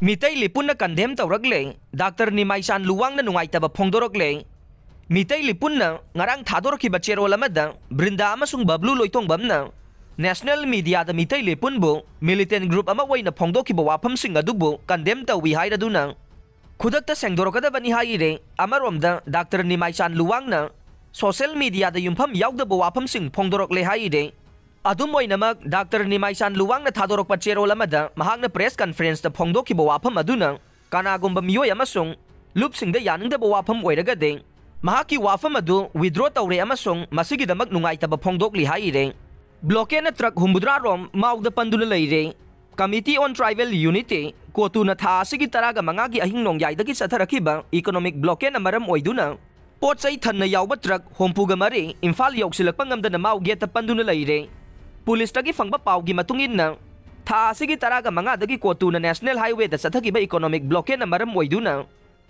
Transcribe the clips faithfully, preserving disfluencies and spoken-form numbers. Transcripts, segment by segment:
Meitei ꯂꯤꯄꯨꯟꯅ condemn ꯇꯧꯔꯛꯂꯦ꯫ Doctor ꯅꯤꯃꯥꯏꯆꯥꯟ ꯂꯨꯋꯥꯡꯅ ꯅꯨꯡꯉꯥꯏꯇꯕ ꯐꯣꯡꯗꯣꯔꯛꯂꯦ꯫ ꯃꯤꯇꯩ ꯂꯤꯄꯨꯟꯅ ꯉꯔꯥꯡ ꯊꯥꯗꯣꯔꯛꯈꯤꯕ ꯆꯦꯔꯣꯜ ꯑꯃꯗ ꯕ꯭ꯔꯤꯟꯗꯥ ꯑꯃꯁꯨꯡ ꯕꯕ꯭ꯂꯨ ꯂꯣꯏꯇꯣꯡꯕꯝꯅ national media ꯗ ꯃꯤꯇꯩ ꯂꯤꯄꯨꯟꯕꯨ militant group ꯑꯃ ꯑꯣꯏꯅ ꯐꯣꯡꯗꯣꯛꯈꯤꯕ ꯋꯥꯐꯝꯁꯤꯡ ꯑꯗꯨꯕꯨ condemn ꯇꯧꯏ ꯍꯥꯏꯔꯗꯨꯅ ꯈꯨꯗꯛꯇ ꯁꯦꯡꯗꯣꯔꯛꯀꯗꯕꯅꯤ ꯍꯥꯏꯔꯦ꯫ ꯑꯃꯔꯣꯝꯗ ꯗꯥꯛꯇꯔ ꯅꯤꯃꯥꯏꯆꯥꯟ ꯂꯨꯋꯥꯡꯅ social media ꯗ ꯌꯨꯝꯐꯝ ꯌꯥꯎꯗꯕ ꯋꯥꯐꯝꯁꯤꯡ ꯐꯣꯡꯗꯣꯔꯛꯂꯦ ꯍꯥꯏꯔꯦ꯫ ꯑꯗꯨꯝ ꯑꯣꯏꯅꯃꯛ, ꯗꯥꯛꯇꯔ ꯅꯤꯃꯥꯏꯆꯥꯟ ꯂꯨꯋꯥꯡꯅ ꯊꯥꯗꯣꯔꯛꯄ ꯆꯦꯔꯣꯜ ꯑꯃꯗ ꯃꯍꯥꯛꯅ press conference ꯇ ꯐꯣꯡꯗꯣꯛꯈꯤꯕ ꯋꯥꯐꯝ ꯑꯗꯨꯅ ꯀꯅꯥꯒꯨꯝꯕ ꯃꯤꯑꯣꯏ ꯑꯃꯁꯨꯡ ꯂꯨꯞꯁꯤꯡꯗ ꯌꯥꯅꯤꯡꯗꯕ ꯋꯥꯐꯝ ꯑꯣꯏꯔꯒꯗꯤ, ꯃꯍꯥꯛꯀꯤ ꯋꯥꯐꯝ ꯑꯗꯨ withdraw ꯇꯧꯔꯦ ꯑꯃꯁꯨꯡ ꯃꯁꯤꯒꯤꯗꯃꯛ ꯅꯨꯡꯉꯥꯏꯇꯕ ꯐꯣꯡꯗꯣꯛꯂꯤ ꯍꯥꯏꯔꯦ꯫ Blockade ꯅ truck ꯍꯨꯝꯐꯨꯇꯔꯥ ꯔꯣꯝ ꯃꯥꯎꯗ ꯄꯟꯗꯨꯅ ꯂꯩꯔꯦ꯫ Committee on Tribal Unity, ꯀꯣꯇꯨꯅ ꯊꯥ ꯑꯁꯤꯒꯤ ꯇꯔꯥꯒ ꯃꯉꯥꯒꯤ ꯑꯍꯤꯡ ꯅꯣꯡꯌꯥꯏꯗꯒꯤ ꯆꯠꯊꯔꯛꯈꯤꯕ economic blockade ꯅ ꯃꯔꯝ ꯑꯣꯏꯗꯨꯅ ꯄꯣꯠ ꯆꯩ ꯊꯟꯅ ꯌꯥꯎꯕ truck ꯍꯨꯝꯐꯨꯒ ꯃꯔꯤ ꯏꯝꯐꯥꯜ ꯌꯧꯁꯤꯜꯂꯛꯄ ꯉꯝꯗꯅ ꯃꯥꯎ gate ꯇ ꯄꯟꯗꯨꯅ ꯂꯩꯔꯦ꯫ Police ꯇꯒꯤ ꯐꯪꯕ ꯄꯥꯎꯒꯤ ꯃꯇꯨꯡ ꯏꯟꯅ, ꯊꯥ ꯑꯁꯤꯒꯤ ꯇꯔꯥꯒ ꯃꯉꯥꯗꯒꯤ ꯀꯣꯇꯨꯅ national highway ꯗ ꯆꯠꯊꯈꯤꯕ economic blockade ꯅ ꯃꯔꯝ ꯑꯣꯏꯗꯨꯅ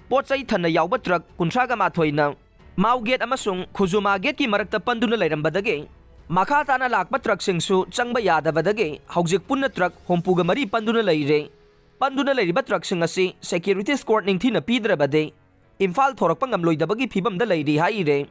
ꯄꯣꯠ ꯆꯩ ꯊꯟꯅ ꯌꯥꯎꯕ truck ꯀꯨꯟꯊ꯭ꯔꯥꯒ ꯃꯥꯊꯣꯏꯅ ꯃꯥꯎ gate ꯑꯃꯁꯨꯡ ꯈꯨꯖꯨꯃꯥ gate ꯀꯤ ꯃꯔꯛꯇ ꯄꯟꯗꯨꯅ ꯂꯩꯔꯝꯕꯗꯒꯤ, ꯃꯈꯥ ꯇꯥꯅ ꯂꯥꯛꯄ truck ꯁꯤꯡꯁꯨ ꯆꯪꯕ ꯌꯥꯗꯕꯗꯒꯤ ꯍꯧꯖꯤꯛ ꯄꯨꯟꯅ truck ꯍꯨꯝꯐꯨꯒ ꯃꯔꯤ ꯄꯟꯗꯨꯅ ꯂꯩꯔꯦ꯫ ꯄꯟꯗꯨꯅ ꯂꯩꯔꯤꯕ truck ꯁꯤꯡ ꯑꯁꯤ security escort ꯅꯤꯡꯊꯤꯅ ꯄꯤꯗ꯭ꯔꯕꯗꯤ ꯏꯝꯐꯥꯜ ꯊꯣꯔꯛꯄ ꯉꯝꯂꯣꯏꯗꯕꯒꯤ ꯐꯤꯕꯝꯗ ꯂꯩꯔꯤ ꯍꯥꯏꯔꯦ꯫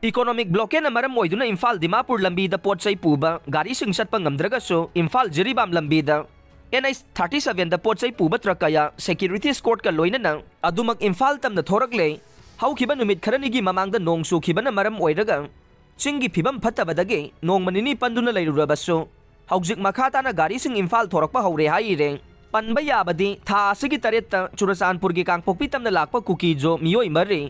Economic blockade ꯅ ꯃꯔꯝ ꯑꯣꯏꯗꯨꯅ ꯏꯝꯐꯥꯜ ꯗꯤꯃꯥꯄꯨꯔ ꯂꯝꯕꯤꯗ ꯄꯣꯠ ꯆꯩ ꯄꯨꯕ ꯒꯥꯔꯤꯁꯤꯡ ꯆꯠꯄ ꯉꯝꯗ꯭ꯔꯒꯁꯨ, ꯏꯝꯐꯥꯜ ꯖꯤꯔꯤꯕꯥꯝ ꯂꯝꯕꯤꯗ N H thirty seven ꯗ ꯄꯣꯠ ꯆꯩ ꯄꯨꯕ truck ꯀꯌꯥ security escort ꯀ ꯂꯣꯏꯅꯅ ꯑꯗꯨꯃꯛ ꯏꯝꯐꯥꯜ ꯇꯝꯅ ꯊꯣꯔꯛꯂꯦ꯫ ꯍꯧꯈꯤꯕ ꯅꯨꯃꯤꯠ ꯈꯔꯅꯤꯒꯤ ꯃꯃꯥꯡꯗ ꯅꯣꯡ ꯆꯨꯈꯤꯕꯅ ꯃꯔꯝ ꯑꯣꯏꯔꯒ ꯆꯤꯡꯒꯤ ꯐꯤꯕꯝ ꯐꯠꯇꯕꯗꯒꯤ ꯅꯣꯡꯃ ꯅꯤꯅꯤ ꯄꯟꯗꯨꯅ ꯂꯩꯔꯨꯔꯕꯁꯨ, ꯍꯧꯖꯤꯛ ꯃꯈꯥ ꯇꯥꯅ ꯒꯥꯔꯤꯁꯤꯡ ꯏꯝꯐꯥꯜ ꯊꯣꯔꯛꯄ ꯍꯧꯔꯦ ꯍꯥꯏꯔꯦ꯫ ꯄꯟꯕ ꯌꯥꯕꯗꯤ, ꯊꯥ ꯑꯁꯤꯒꯤ ꯇꯔꯦꯠꯇ ꯆꯨꯔꯆꯥꯟꯄꯨꯔꯒꯤ ꯀꯥꯡꯄꯣꯛꯄꯤ ꯇꯝꯅ ꯂꯥꯛꯄ ꯀꯨꯀꯤꯖꯣ ꯃꯤꯑꯣꯏ ꯃꯔꯤ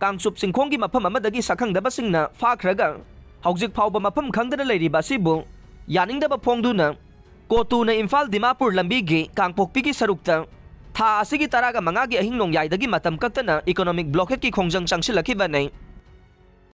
ꯀꯥꯡꯆꯨꯞ ꯆꯤꯡꯈꯣꯡꯒꯤ ꯃꯐꯝ ꯑꯃꯗꯒꯤ ꯁꯛꯈꯪꯗꯕꯁꯤꯡꯅ ꯐꯥꯈ꯭ꯔꯒ ꯍꯧꯖꯤꯛ ꯐꯥꯎꯕ ꯃꯐꯝ ꯈꯪꯗꯅ ꯂꯩꯔꯤꯕ ꯑꯁꯤꯕꯨ ꯌꯥꯅꯤꯡꯗꯕ ꯐꯣꯡꯗꯨꯅ ꯀꯣꯇꯨꯅ ꯏꯝꯐꯥꯜ ꯗꯤꯃꯥꯄꯨꯔ ꯂꯝꯕꯤꯒꯤ ꯀꯥꯡꯄꯣꯛꯄꯤꯒꯤ ꯁꯔꯨꯛꯇ ꯊꯥ ꯑꯁꯤꯒꯤ ꯇꯔꯥꯒ ꯃꯉꯥꯒꯤ ꯑꯍꯤꯡ ꯅꯣꯡꯌꯥꯏꯗꯒꯤ ꯃꯇꯝ ꯀꯛꯇꯅ economic blockade ꯀꯤ ꯈꯣꯡꯖꯪ ꯆꯪꯁꯤꯜꯂꯛꯈꯤꯕꯅꯤ꯫